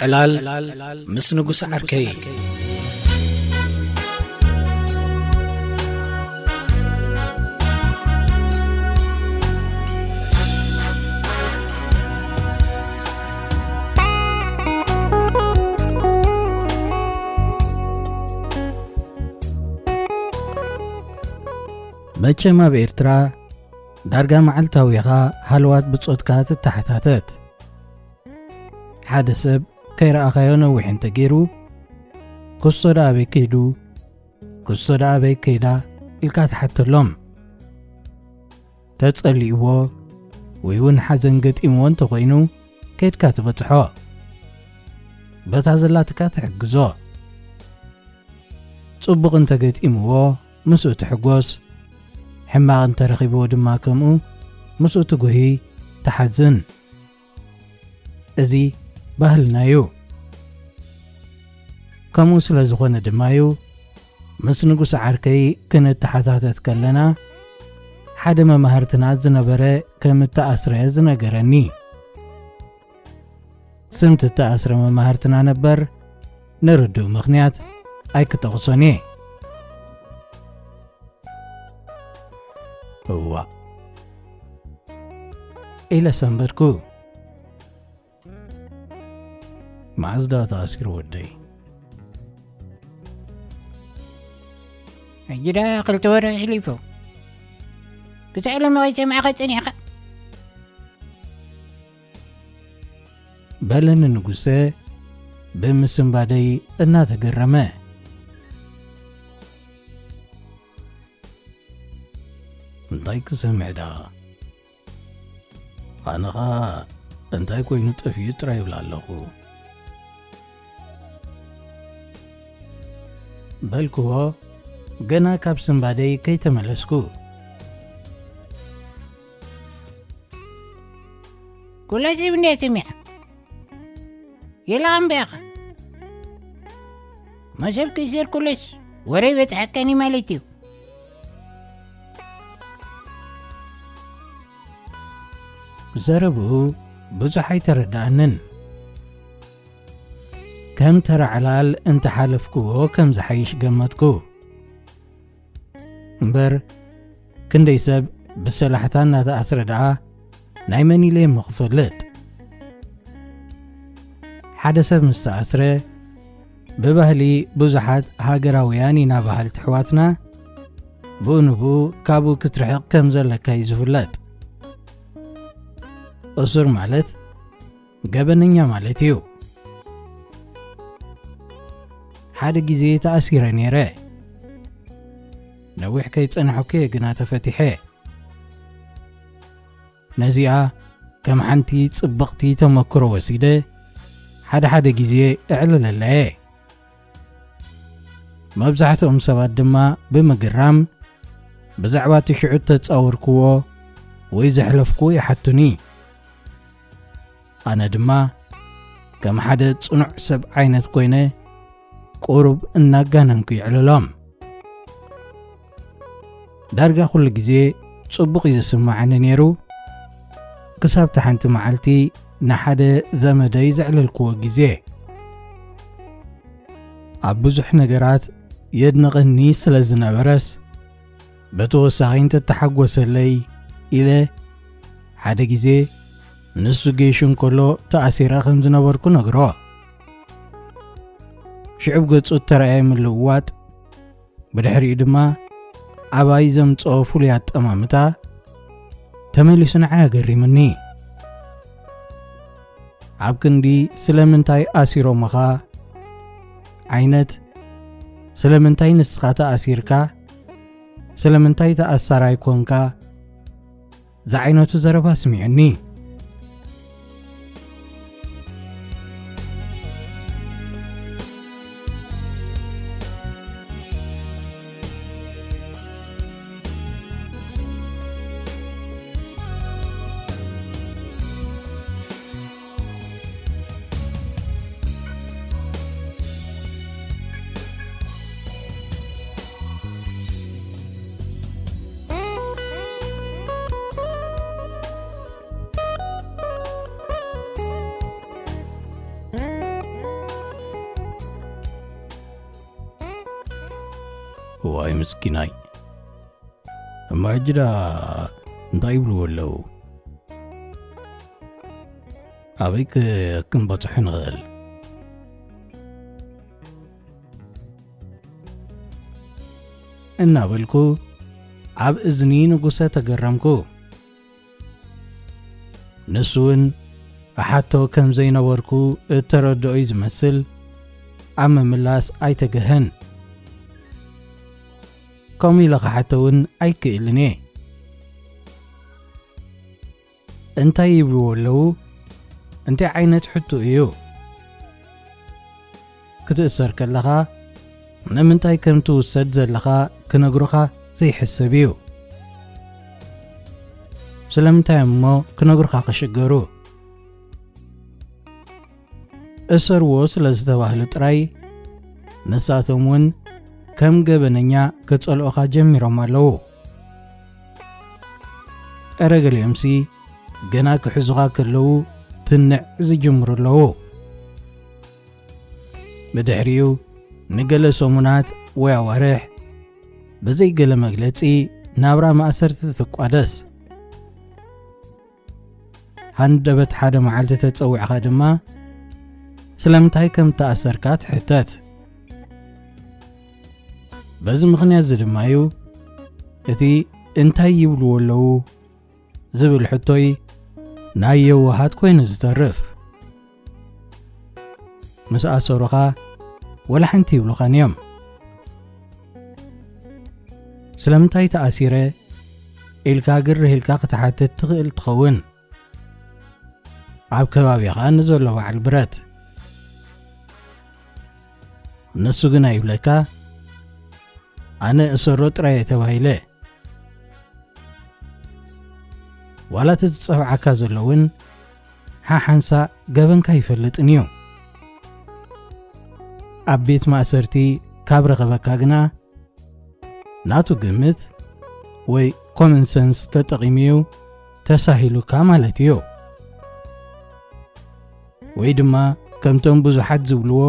ዕላል ምስ ንጉስ ዓርከይ። መቸም ኣብ ኤርትራ ዳርጋ መዓልታዊ ኢኻ ሃለዋት ብጾትካ ትተሓታተት። ሓደ ሰብ ከይረኣኻዮ ነዊሕ እንተገይሩ፣ "ክሶ ደኣ ኣበይ ከይዱ? ክሶ ደኣ ኣበይ ከይዳ?" ኢልካ ትሓተሎም። ተጸሊእዎ ወይ እውን ሓዘን ገጢምዎ እንተኾይኑ፣ ከይድካ ትበጽሖ። በታ ዘላትካ ትሕግዞ። ጽቡቕ እንተገጢምዎ፣ ምስኡ ትሕጎስ። ሕማቕ እንተረኺብዎ ድማ ከምኡ ምስኡ ትጉሂ፣ ትሓዝን። እዚ ባህልና እዩ። ከምኡ ስለ ዝኾነ ድማ እዩ ምስ ንጉስ ዓርከይ ክንተሓታተት ከለና ሓደ መማህርትና ዝነበረ ከም እተኣስረ ዝነገረኒ። ስም ትተኣስረ መማህርትና ነበር፣ ንርዱእ ምኽንያት ኣይክጠቕሶን እየ። እዋ ኢለ ሰንበድኩ። መዓዝ ደኣ ተኣሲሩ ወደይ? ሕጂ ደኣ ክልተ ወርሒ ኣሕሊፉ። ክሳዕ ሎሚ ከይሰማዕካ ጸኒሕካ? በለኒ ንጉሰ ብምስንባደይ እናተገረመ። እንታይ ክሰምዕ ደኣ? ኣነ ኸኣ እንታይ ኮይኑ ጠፊኡ ጥራይ ይብል ኣለኹ። በልክዎ፣ ገና ካብ ስንባደይ ከይተመለስኩ። ኩለስ ይብንያ ስሚዐ። የላ እምበያኻ። መሰብ ክእሰር ኩለስ ወረ ይበጽሐከኒ ማለት እዩ። ዘረብኡ ብዙሕ ኣይተረድኣንን። ከም ተራ ዕላል እንተሓለፍክዎ ከም ዝሓይሽ ገመትኩ። እምበር ክንደይ ሰብ ብሰላሕታ እናተኣስረ ደኣ ናይ መን ኢለ እሞ ክፈልጥ? ሓደ ሰብ ምስ ተኣስረ ብባህሊ ብዙሓት ሃገራውያን ኢና በሃልቲ ኣሕዋትና ብኡ ንብኡ ካብኡ ክትርሕቕ ከም ዘለካ እዩ ዝፍለጥ። እሱር ማለት ገበነኛ ማለት እዩ። ሓደ ግዜ ተኣሲረ ነይረ። ነዊሕ ከይጸናሕኩ እየ ግና ተፈቲሐ። ነዚኣ ከም ሓንቲ ጽብቕቲ ተመክሮ ወሲደ ሓደ ሓደ ግዜ እዕልለላ እየ። መብዛሕትኦም ሰባት ድማ ብምግራም ብዛዕባ እቲ ሽዑ እተጻወርክዎ ወይ ዘሕለፍክዎ ይሓቱኒ። ኣነ ድማ ከም ሓደ ጽኑዕ ሰብ ዓይነት ኮይነ ቁሩብ እናጋነንኩ ይዕልሎም። ዳርጋ ኩሉ ግዜ ጽቡቕ እዩ ዝስምዓኒ ነይሩ፣ ክሳብ እታ ሓንቲ መዓልቲ ንሓደ ዘመደይ ዘዕለልክዎ ግዜ። ኣብ ብዙሕ ነገራት የድንቐኒ ስለ ዝነበረስ፣ ብተወሳኺ እንተተሓጎሰለይ ኢለ ሓደ ግዜ ንሱ ገይሹ እንከሎ ተኣሲረ ከም ዝነበርኩ ነግሮ። ሽዑብ ገጹ እተራእየ ምልውዋጥ፣ ብድሕሪኡ ድማ ኣባይ ዘምጽኦ ፍሉይ ኣጠማምታ ተመሊሱ ንዓይ ኣገሪምኒ። ኣብ ክንዲ ስለምንታይ ኣሲሮምኻ ዓይነት፣ ስለምንታይ ንስኻ ተኣሲርካ፣ ስለምንታይ ተኣሳራይ ኮንካ ዝዓይነቱ ዘረባ ስሚዑኒ። እዋይ ምስኪናይ። እሞ ሕጂ ደኣ እንታይ ይብልዎ ኣለዉ? ኣበይ ክ-፣ ክንበጽሑ ንኽእል? እናበልኩ ኣብ እዝኒ ንጉሰ ተገረምኩ። ንሱ እውን እሓቶ ከም ዘይነበርኩ እተረድኦ'ዩ ዝመስል፣ ኣብ ምምላስ ኣይተገህን። ከምኡ ኢለ ክሓቶ እውን ኣይክእልን እየ። እንታይ ይብልዎ ኣለዉ? እንታይ ዓይነት ሕቶ እዩ? ክትእሰር ከለኻ ንምንታይ ከም ትውሰድ ዘለኻ ክነግሩኻ ዘይሕሰብ እዩ። ስለምንታይ እሞ ክነግሩኻ ክሽገሩ? እሰርዎ ስለ ዝተባህሉ ጥራይ ንሳቶም እውን ከም ገበነኛ ክጸልኡኻ ጀሚሮም ኣለዉ። እረ ገሊኦምሲ ገና ክሕዙኻ ከለዉ ትንዕ ዝጅምሩ ኣለዉ። ብድሕሪኡ ንገለ ሰሙናት ወይ ኣዋርሕ ብዘይ ገለ መግለጺ ናብራ ማእሰርቲ ትቋደስ። ሃንደበት ሓደ መዓልቲ ተጸዊዕኻ ድማ ስለምንታይ ከም እተኣሰርካ ትሕተት። በዚ ምኽንያት እዚ ድማ እዩ እቲ እንታይ ይብልዎ ኣለዉ ዝብል ሕቶይ ናይ የዋሃት ኮይኑ ዝተርፍ። ምስ ኣሰሩኻ ወላ ሓንቲ ይብሉኻን እዮም። ስለምንታይ ተኣሲረ ኢልካ ግርህ ኢልካ ክትሓትት ትኽእል ትኸውን። ኣብ ከባቢኻ ንዘሎ በዓል ብረት። ንሱ ግን ኣይብለካ፣ ኣነ እሰሮ ጥራይ እየ ተባሂለ። ዋላ እቲ ዝጸውዓካ ዘሎ እውን ሓሓንሳ ገበንካ ይፈልጥን እዩ። ኣብ ቤት ማእሰርቲ ካብ ረኸበካ ግና ናቱ ግምት ወይ ኮመን ሰንስ ተጠቒሙ እዩ ተሳሂሉካ ማለት እዩ። ወይ ድማ ከምቶም ብዙሓት ዝብልዎ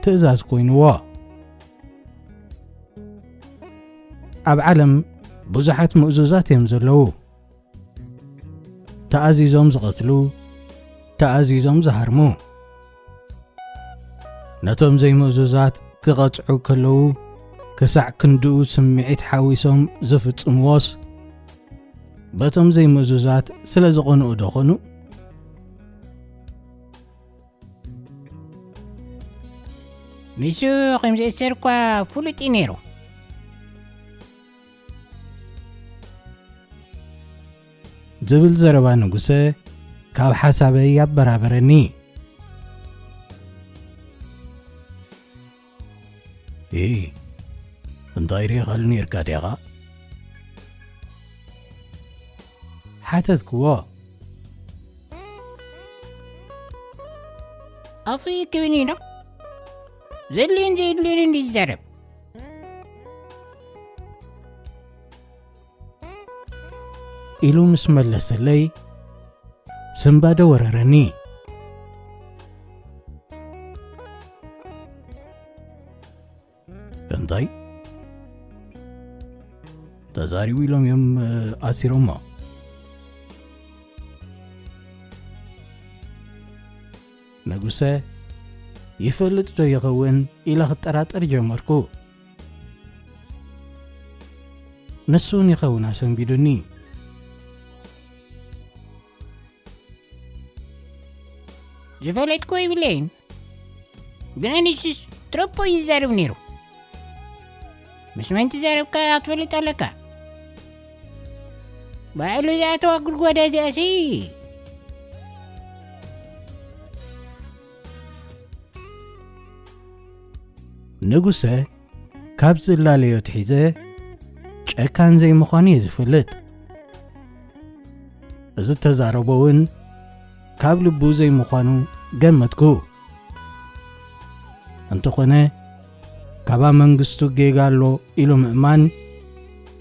ትእዛዝ ኮይንዎ። ኣብ ዓለም ብዙሓት ምእዙዛት እዮም ዘለዉ። ተኣዚዞም ዝቐትሉ፣ ተኣዚዞም ዝሃርሙ። ነቶም ዘይምእዙዛት ክቐጽዑ ከለዉ ክሳዕ ክንድኡ ስምዒት ሓዊሶም ዝፍጽምዎስ በቶም ዘይምእዙዛት ስለ ዝቐንኡ ዶ ኾኑ? ንሱ ከም ዝእሰር እኳ ፍሉጥ እዩ ነይሩ። ዝብል ዘረባ ንጉሰ ካብ ሓሳበይ ያበራበረኒ። "ኢ፣ እንታይ ርኢኻሉ ነይርካ ዲኻ?" ሓተትክዎ። ኣፉ ይክብን ኢሎ ዘድልዮን ዘየድልዮን እንዲ ይዛረብ። ኢሉ ምስ መለሰለይ፣ ስንባደ ወረረኒ። "እንታይ?" "ተዛሪቡ ኢሎም እዮም፣ እ፣ ኣሲሮሞ?" ንጉሰ ይፈልጥ ዶ ይኸውን ኢለ ክጠራጠር ጀመርኩ። ንሱ እውን ይኸውን ኣሰንቢዱኒ። ዝፈለጥኩ ይብለይን፣ ግን ኣንስስ ትረፖ ይዛረብ ነይሩ። ምስ መን ትዛረብካ ክትፈልጥ ኣለካ። ባዕሉ ዝኣተዋ ጉድጓድ እዚኣሲ። ንጉሰ ካብ ዝላለዮ ኣትሒዘ ጨካን ዘይምዃኑ እየ ዝፈልጥ። እዚ እተዛረቦ እውን ካብ ልቡ ዘይምዃኑ ገመትኩ። እንተኾነ፣ ካብ መንግስቱ ጌጋ ኣሎ ኢሉ ምእማን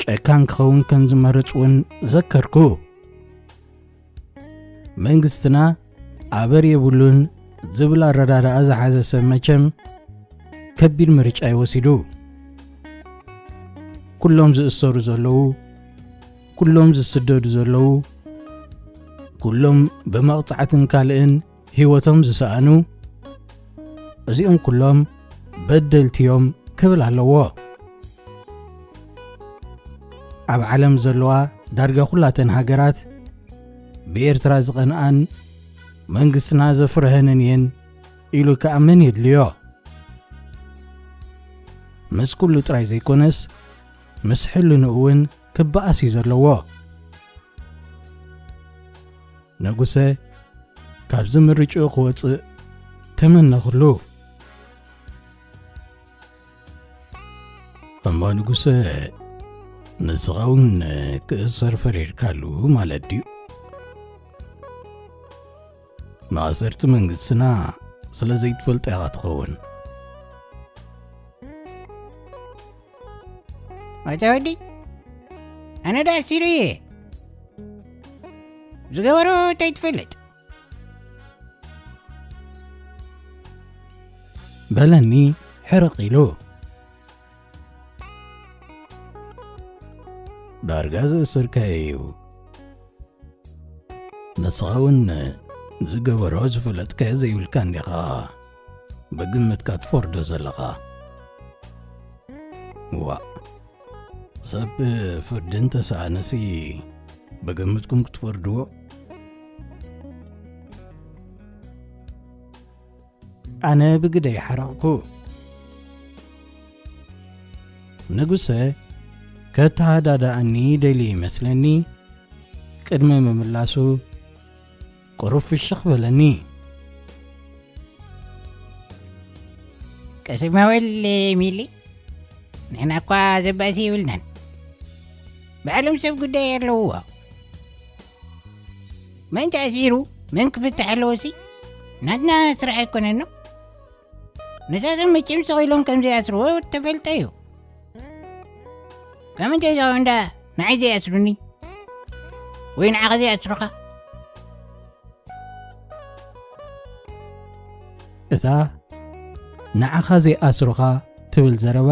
ጨካን ክኸውን ከም ዝመርጽ እውን ዘከርኩ። መንግስትና ኣበር የብሉን ዝብል ኣረዳድኣ ዝሓዘ ሰብ መቸም ከቢድ ምርጫ እዩ ወሲዱ። ኩሎም ዝእሰሩ ዘለዉ፣ ኩሎም ዝስደዱ ዘለዉ፣ ኩሎም ብመቕጻዕትን ካልእን ህይወቶም ዝሰኣኑ፣ እዚኦም ኩሎም በደልቲ እዮም ክብል ኣለዎ። ኣብ ዓለም ዘለዋ ዳርጋ ኩላተን ሃገራት ብኤርትራ ዝቐንኣን መንግስትና ዘፍርሀንን እየን ኢሉ ክኣምን የድልዮ። ምስ ኩሉ ጥራይ ዘይኮነስ ምስ ሕልንኡ እውን ክበኣስ እዩ ዘለዎ። ንጉሰ ካብዚ ምርጭኡ ክወጽእ ተመነኹሉ። እሞ ንጉሰ ንስኻ እውን ክእሰር ፈሪድካሉ ማለት ድዩ? ማእሰርቲ መንግስትና ስለ ዘይትፈልጦ ኢኻ ትኸውን። ኣታ ወዲ፣ ኣነ ዳ ኣሲሩ እየ። ዝገበሮ እንታይ ትፈልጥ? በለኒ ሕርቕ ኢሉ። ዳርጋ ዝእስርካዮ እዩ። ንስኻ እውን ዝገበሮ ዝፈለጥካዮ ዘይብልካ እንዲኻ ብግምትካ ትፈርዶ ዘለኻ። ዋእ፣ ሰብ ፍርዲ እንተሰኣነሲ ብግምትኩም ክትፈርድዎ? ኣነ ብግደይ ሓረቕኩ። ንጉሰ ከተሃዳድኣኒ ደልዩ ይመስለኒ። ቅድሚ ምምላሱ ቁሩብ ፍሽኽ በለኒ። ቀሲማ በል ሚሊ፣ ንሕና እኳ ዘባእሲ የብልናን። ባዕሎም ሰብ ጉዳይ ኣለውዎ። መን ተኣሲሩ መን ክፍትሕ ኣለዎሲ ናትና ስራሕ ኣይኮነን ነው። ነሳቶም መቸም ስቕ ኢሎም ከም ዘይኣስርዎ ተፈልጠ እዩ። ካብ ምንታይ ዝኸውን ደኣ ንዓይ ዘይኣስሩኒ ወይ ንዓኻ ዘይኣስሩኻ? እታ ንዓኻ ዘይኣስሩኻ ትብል ዘረባ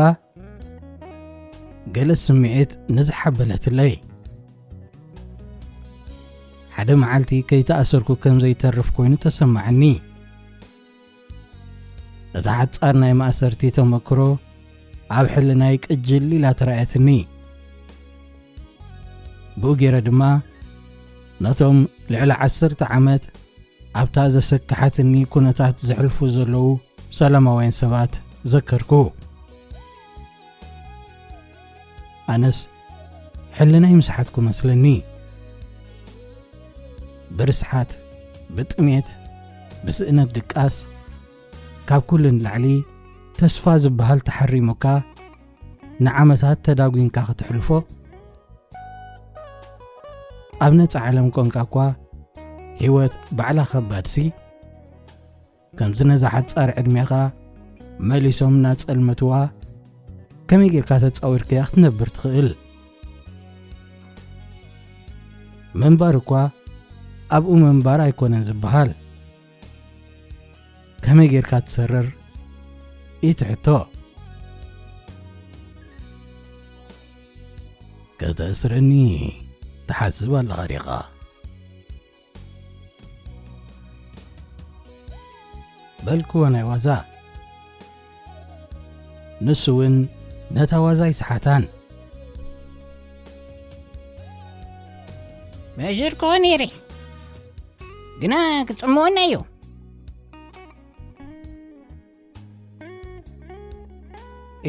ገለ ስምዒት ንዝሓበለትለይ። ሓደ መዓልቲ ከይተኣሰርኩ ከም ዘይተርፍ ኮይኑ ተሰማዓኒ። እታ ሓጻር ናይ ማእሰርቲ ተመክሮ ኣብ ሕልናይ ቅጅል ኢላ ተራእየትኒ። ብኡ ገይረ ድማ ነቶም ልዕሊ ዓሰርተ ዓመት ኣብታ ዘሰክሓትኒ ኩነታት ዘሕልፉ ዘለዉ ሰላማውያን ሰባት ዘከርኩ። ኣነስ ሕልናይ ምስሓትኩ መስለኒ። ብርስሓት፣ ብጥሜት፣ ብስእነት ድቃስ፣ ካብ ኩሉ ንላዕሊ ተስፋ ዝበሃል ተሓሪሙካ ንዓመታት ተዳጒንካ ክትሕልፎ። ኣብ ነጻ ዓለም ኮንካ እኳ ህይወት ባዕላ ከባድሲ። ከምዚ ነዛ ሓጻር ዕድሜኻ መሊሶም እናጸልመትዋ ከመይ ጌርካ ተጻዊርካያ ክትነብር ትኽእል? ምንባር እኳ ኣብኡ ምንባር ኣይኮነን ዝበሃል። ከመይ ጌርካ ትሰርር እዩ እቲ ሕቶ። ከተእስረኒ ትሓስብ ኣለኻ ዲኻ? በልክዎ ናይ ዋዛ። ንሱ እውን ነታ ዋዛ ኣይሰሓታን። መእሽርክዎ ነይረ፣ ግና ክጽምወና እዩ።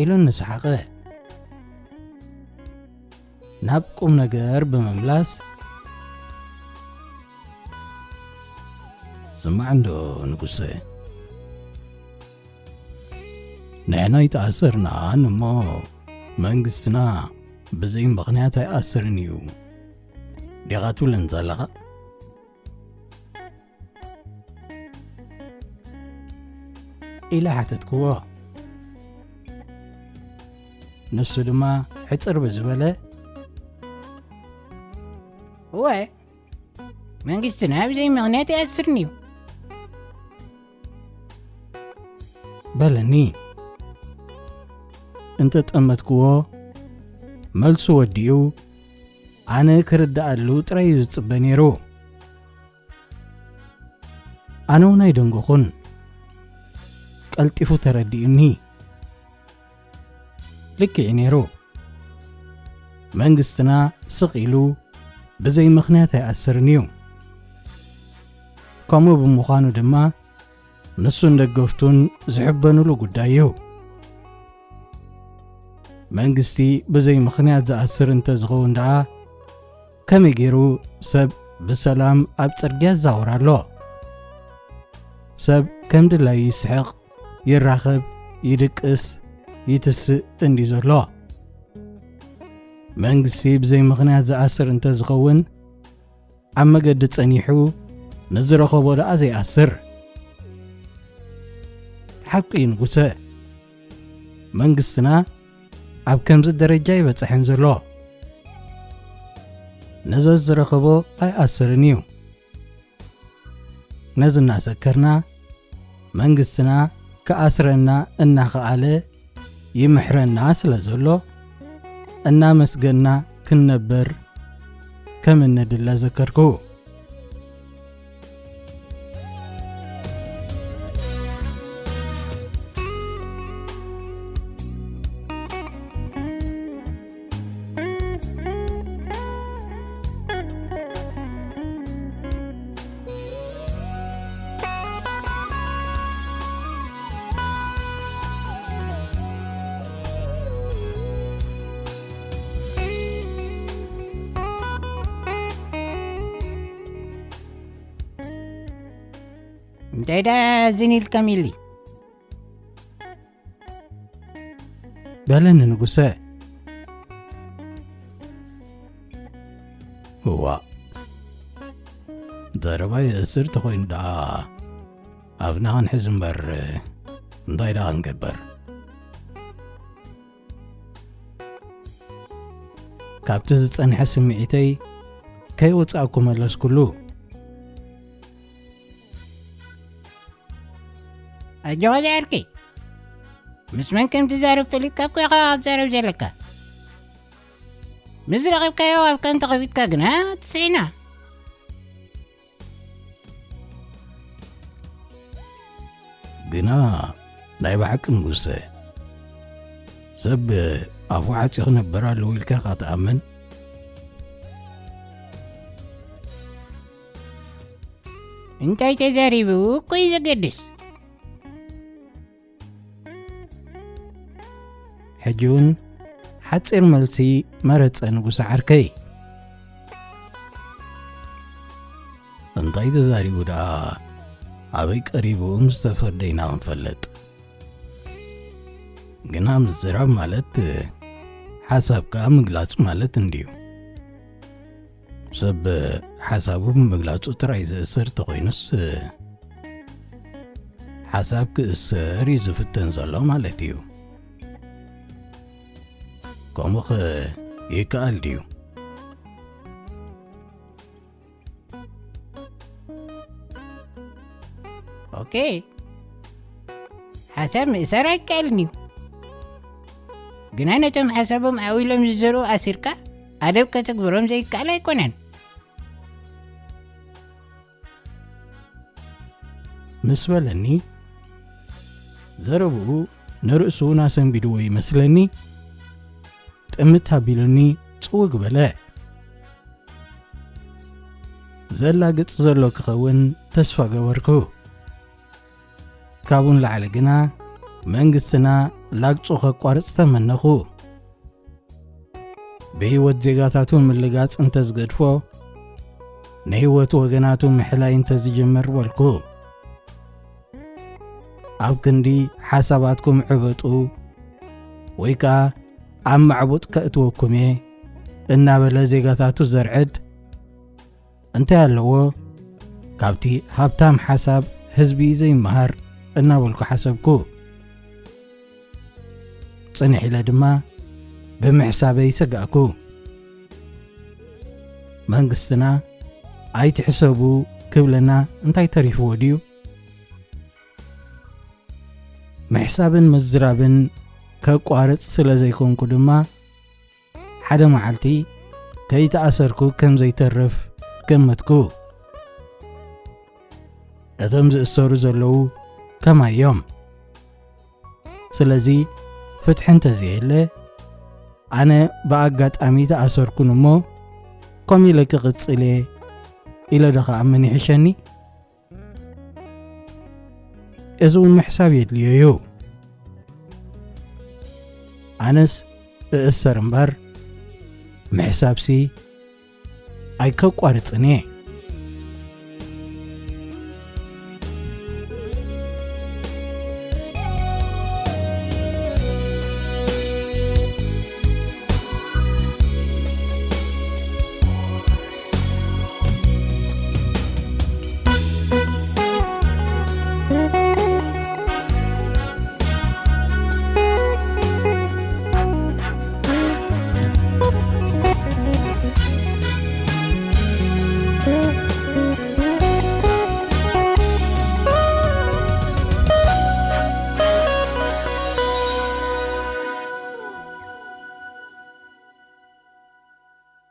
ኢሉ እናሰሓቐ ናብ ቁም ነገር ብምምላስ፣ ስማዕ እንዶ ንጉሰ፣ ንሕና ኣይተኣሰርናን እሞ መንግስትና ብዘይ ምኽንያት ኣይኣስርን እዩ ዲኻ ትብለኒ ዘለኻ? ኢለ ሓተትክዎ። ንሱ ድማ ሕጽር ብዝበለ፣ እወ፣ መንግስትና ብዘይ ምኽንያት ኣይኣስርን እዩ። በለኒ። እንተጠመትክዎ መልሱ ወዲኡ ኣነ ክርድኣሉ ጥራይ እዩ ዝጽበ ነይሩ። ኣነ እውን ኣይደንጎኹን። ቀልጢፉ ተረዲኡኒ። ልክዕ ነይሩ። መንግስትና ስቕ ኢሉ ብዘይ ምኽንያት ኣይኣስርን እዩ። ከምኡ ብምዃኑ ድማ ንሱን ደገፍቱን ዝሕበኑሉ ጉዳይ እዩ። መንግስቲ ብዘይ ምኽንያት ዝኣስር እንተዝኸውን ደኣ ከመይ ገይሩ ሰብ ብሰላም ኣብ ጽርግያ ይዛወር ኣሎ? ሰብ ከም ድላዩ ይስሕቕ፣ ይራኸብ፣ ይድቅስ፣ ይትስእ እንዲ ዘሎ። መንግስቲ ብዘይ ምኽንያት ዝኣስር እንተዝኸውን ኣብ መገዲ ጸኒሑ ንዝረኸቦ ደኣ ዘይኣስር። ሓቁ እዩ ንጉሰ። መንግስትና ኣብ ከምዚ ደረጃ ይበጽሕን ዘሎ። ነዘ ዝረኸቦ ኣይኣስርን እዩ። ነዚ እናዘከርና መንግስትና ክኣስረና እናኸኣለ ይምሕረና ስለ ዘሎ እናመስገና ክንነበር ከም እንድለ ዘከርኩ። እንታይ ደኣ ዝን ኢልካ ሚሊ? በለኒ ንጉሰ። እዋ፣ ዘረባ የእስር ተኾይኑ ደኣ ኣብና ክንሕዝ እምበር እንታይ ደኣ ክንገብር? ካብቲ ዝጸንሐ ስምዒተይ ከይወጻእኩ መለስኩሉ። ኣጆኻ ዝዓርከይ፣ ምስ መን ከም ትዛረብ ፈሊጥካ እኮ ኢኻ ክትዛረብ ዘለካ። ምስ ረኸብካዮ ኣፍካ እንተኸፊትካ ግና ትስዒና። ግና ናይ ብሓቂ ንጉሰ፣ ሰብ ኣፉ ዓጽዩ ክነብር ኣለዎ ኢልካ ኢኻ ትኣምን? እንታይ ተዛሪቡ እኮ እዩ ዘገድስ። ሕጂ እውን ሓጺር መልሲ መረጸ ንጉሰ ዓርከይ። እንታይ ተዛሪቡ ደኣ ኣበይ ቀሪቡ ምስ ተፈርደ ኢና ክንፈልጥ። ግና ምዝራብ ማለት ሓሳብካ ምግላጽ ማለት እንድዩ። ሰብ ሓሳቡ ብምግላጹ ጥራይ ዝእሰር ተኾይኑስ፣ ሓሳብ ክእሰር እዩ ዝፍተን ዘሎ ማለት እዩ። ከምኡኸ ይከኣል ድዩ? ኦኬ፣ ሓሳብ ምእሳር ኣይከኣልን እዩ። ግና ነቶም ሓሳቦም ኣዊሎም ዝዘርኡ ኣሲርካ ኣደብ ከተግብሮም ዘይከኣል ኣይኮነን። ምስ በለኒ፣ ዘረብኡ ንርእሱ እውን ኣሰንቢድዎ ይመስለኒ፣ ጥምት ኣቢሉኒ ጽውግ በለ። ዘላግጽ ዘሎ ክኸውን ተስፋ ገበርኩ። ካብኡ ንላዕሊ ግና መንግስትና ላግጹ ከቋርጽ ተመነኹ። ብህይወት ዜጋታቱ ምልጋጽ እንተዝገድፎ፣ ንህይወት ወገናቱ ምሕላይ እንተዝጅምር በልኩ። ኣብ ክንዲ ሓሳባትኩም ዕበጡ ወይ ከኣ ኣብ ማዕቡጥ ከእትወኩም እየ እናበለ ዜጋታቱ ዘርዕድ እንታይ ኣለዎ ካብቲ ሃብታም ሓሳብ ህዝቢ ዘይመሃር እናበልኩ ሓሰብኩ። ጽንሕ ኢለ ድማ ብምሕሳበይ ሰጋእኩ። መንግስትና ኣይትሕሰቡ ክብለና እንታይ ተሪፍዎ ድዩ? ምሕሳብን ምዝራብን ከቋርጽ ስለ ዘይኮንኩ ድማ፣ ሓደ መዓልቲ ከይተኣሰርኩ ከም ዘይተርፍ ገመትኩ። እቶም ዝእሰሩ ዘለዉ ከማይ እዮም። ስለዚ ፍትሒ እንተዘየለ፣ ኣነ ብኣጋጣሚ ተኣሰርኩን እሞ፣ ከምኡ ኢለ ክቕጽል እየ ኢለ ዶ ክኣምን ይሕሸኒ? እዚ እውን ምሕሳብ የድልዮ እዩ። ኣነስ እእሰር እምበር፣ ምሕሳብሲ ኣይከቋርጽን እየ።